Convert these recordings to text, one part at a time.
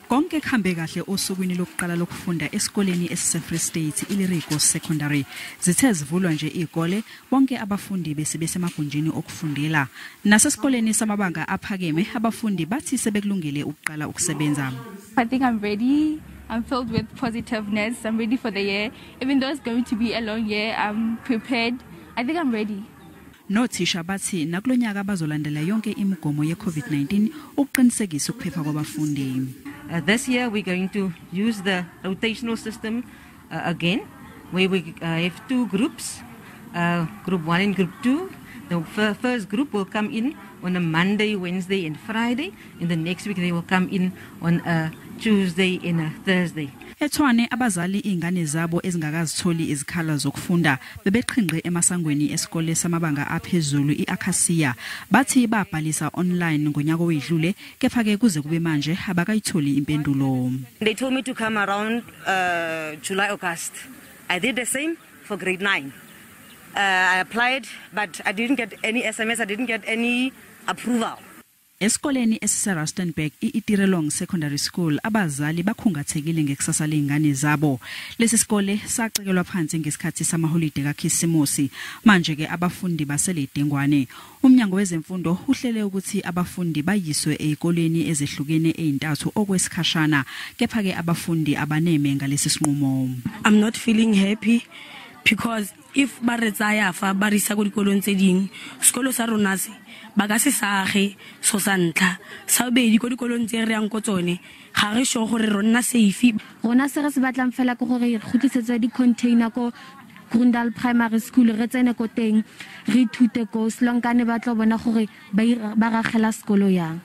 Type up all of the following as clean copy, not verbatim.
Konke kuhambe kahle osukwini lokuqala lokufunda esikoleni esise-Free State, iLeriko Secondary. Zithe zivulwa nje izikole, bonke abafundi bese besemagunjini okufundela. Nasesikoleni samabanga aphakeme, abafundi bathi sebekulungele ukuqala ukusebenza. I think I'm ready. I'm filled with positiveness. I'm ready for the year. Even though it's going to be a long year, I'm prepared. I think I'm ready. Nothisha bathi nakulonyaka bazolandela yonke imigomo ye-COVID-19 ukuqinisekisa ukuphepha kwabafundi. This year we're going to use the rotational system again, where we have two groups, group 1 and group 2. The first group will come in on a Monday, Wednesday and Friday, and the next week they will come in on a Tuesday and a Thursday. eTshwane, abazali ingane zabo ezingakazitholi izikhala zokufunda bebeqhinqe emasangweni esikole samabanga aphezulu iAcacia. Bathi babhalisa online ngonyaka owedlule, kepha ke kuze kube manje abakayitholi impendulo. They told me to come around July, August. I did the same for grade 9. I applied, but I didn't get any SMS, I didn't get any approval. Esikoleni esiseRustenburg, i-Itirelong Secondary School, abazali bakhungathekile ngekusasa lezingane zabo. Lesi sikole sacekelwa phansi ngesikhathi samaholide kaKhisimusi. Manje ke abafundi basele dengwane. Umnyango wezemfundo uhlele ukuthi abafundi bayiswe ezikoleni ezehlukene ezintathu okwesikhashana. Kepha ke abafundi abaneme ngalesi sinqumo. I'm not feeling happy because if ba re tsaya fa ba re isa ko dikolong tse dingwe, sekolo sa rona se ba ka se sage. So sa ntlha, sa bobedi, ko dikolong tse re yang ko tsone ga re sure gore re nna safe. Rona se re se batlang fela ke gore re kgutlisetswe di-container ko Grundal Primary School, re tsene ko teng, re ithute ko Selonkane, ba tlo bona gore ba ragela sekolo yang.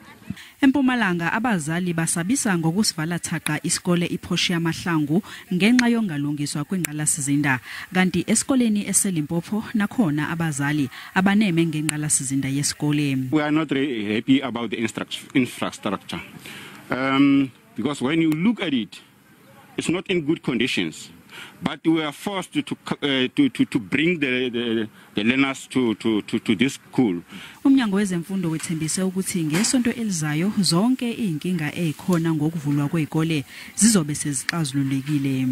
Empumalanga, abazali basabisa ngokusivala thaqa isikole iPortia Mahlangu ngenxa yongalungiswa kwengqalasizinda, kanti esikoleni eseLimpopo nakhona abazali abaneme ngengqalasizinda yesikole. We are not really happy about the infrastructure because when you look at it, it's not in good conditions. But we are forced to bring the learners to this school. Umnyango wezemfundo wethembise ukuthi ngesonto elizayo zonke izinkinga ezikhona ngokuvulwa kwezikole zizobe sezixazululekile.